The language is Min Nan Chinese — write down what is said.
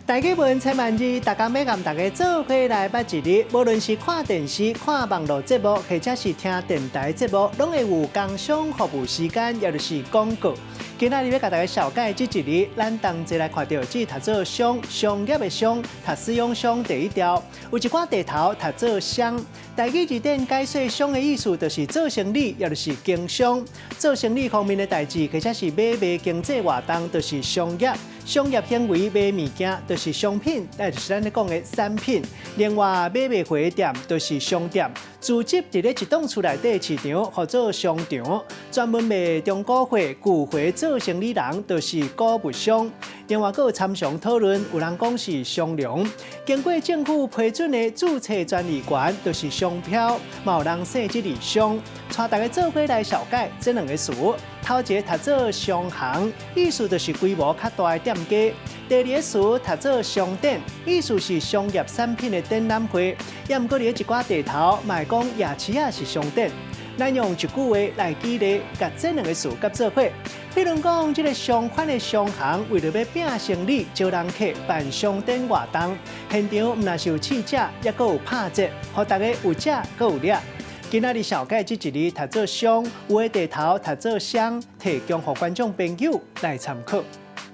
大家文千萬字，大家欲共大家做伙來捌一字。無論是看電視、看網路節目，或者是聽電台節目，攏會有工商服務時間，也就是廣告。今仔日欲共大家紹介這一字，咱同齊來看著這讀做商，商業的商，讀使用商第一調。有一寡地頭讀做商。台語字典解說商的意思，就是做生理，也就是經商。做生理方面的代誌，或者是買賣經濟活動，就是商業。商業行為賣物件，就是商品，也就是咱咧講的產品。另外，買賣貨店就是商店。聚集佇咧一棟厝內底市場，號做商場。專門賣中古貨、舊貨做生理人，就是古物商。另外，閣有參詳討論，有人講是商量。經過政府批准的註冊專利權，就是商標。嘛有人姓這字商，帶大家做伙來紹介這兩个詞。頭一个讀做商行，意思就是規模較大的店家；第二个詞讀做商展，意思是商業產品的展覽會。也毋過佇咧一寡地頭，嘛會講夜市仔是商展。咱用一句話來舉例，共這兩个詞結做伙。比如講，這个商圈的商行為著欲拚生理，招人客辦商展活動，現場毋但是有試食，猶閣有拍折，予大家有食閣有掠。今仔日紹介這一字讀做商，有的地頭讀做雙，提供予觀眾朋友來參考。